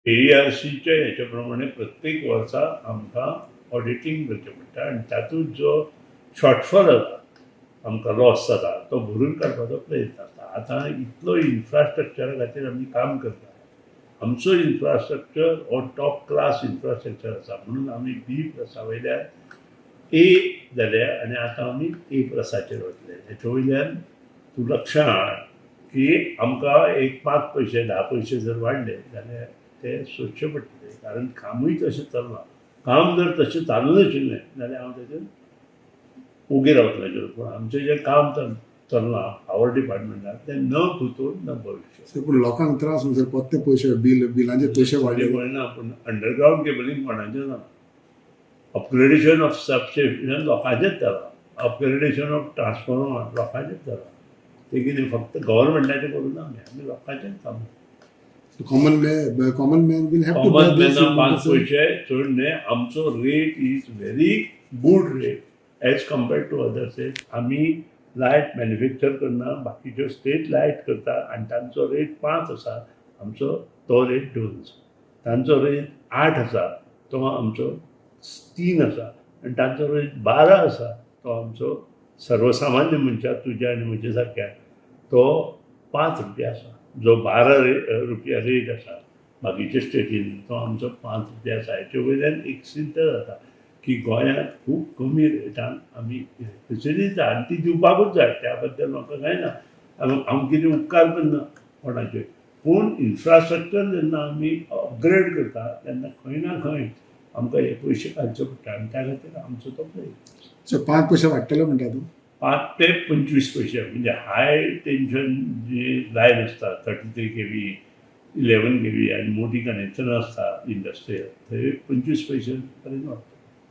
एईआरसीच्या हेच्या प्रमाणे प्रत्येक वर्सा आमकां ऑडिटींग करचें पडटा आनी तातूंत जो शॉर्टफॉल जाता, आमकां लॉस जाता, तो भरून काडपाचो प्रयत्न आसता. आतां इतलो इन्फ्रास्ट्रक्चरा खातीर आमी काम करता. आमचो इन्फ्रास्ट्रक्चर हो टॉप क्लास इन्फ्रास्ट्रक्चर आसा, म्हणून आमी बी प्लसा वयल्यान ए जाले आनी आतां आमी ए प्लसाचेर वतले. हेचे वयल्यान तूं लक्षां हाड की आमकां एक 5 पयशे, 10 पयशे जर वाडले जाल्यार ते सोंसचे पडटले, कारण कामूय तशें चल्लां. काम जर तशें चालू नाशिल्लें जाल्यार हांव ताचेर ओगी रावतलें. पूण आमचें जें काम चल्लां पावर डिपार्टमेंटान, तें न भूतो न भविष्य. सर, पूण लोकांक त्रास न्हू सर, परते पयशे बिल बिलांचे पयशे वाडले. कळना, पूण अंडरग्रावंड केबलिंग कोणाचें जालां, अपग्रेडेशन ऑफ सबस्टेशन लोकांचेच जालां, अपग्रेडेशन ऑफ ट्रान्सफॉर्मर लोकांचेच जालां. तें कितें फक्त गव्हर्मेंटाचें करूं ना आमी, आमी लोकांचेच काम. Common man will have to common मॅना 5 पयशे चड न्हय. आमचो rate is very good rate as compared to other state. आमी लायट मॅन्युफॅक्चर करना, बाकीच्यो स्टेट लायट करता आनी तांचो रेट 5 आसा, आमचो तो रेट 2 आसा. तांचो रेट 8 आसा, तो आमचो 3 आसा आनी तांचो रेट 12 आसा, तो आमचो सर्वसामान्य मनशाक, तुज्या आनी म्हज्या सारक्या, तो 5 रुपया आसा. जो 12 रुपया रेट आसा बाकीच्या स्टेटीन, तो आमचो 5 रुपया आसा. हेचे वयल्यान एक सिद्ध जाता की गोंयांत खूब कमी रेटान आमी इलेक्ट्रिसिटी दिता आनी ती दिवपाकूच जाय. त्या बद्दल म्हाका कांय ना, हांव कितें उपकार करना कोणाचेर. पूण इन्फ्रास्ट्रक्चर जेन्ना आमी अपग्रेड करता तेन्ना खंय ना खंय आमकां हे पयशे घालचे पडटा आनी त्या खातीर आमचो तो प्रयत्न. सो 5 पयशे वाडटले म्हणटा तूं? 5 ते 25 पयशे. म्हणजे हाय टेन्शन जी लायन आसता, 33 kV, 11 kV आनी मोठी कनेक्शन आसता इंडस्ट्रियल, थंय 25 पयशे पर्यंत वाडटा.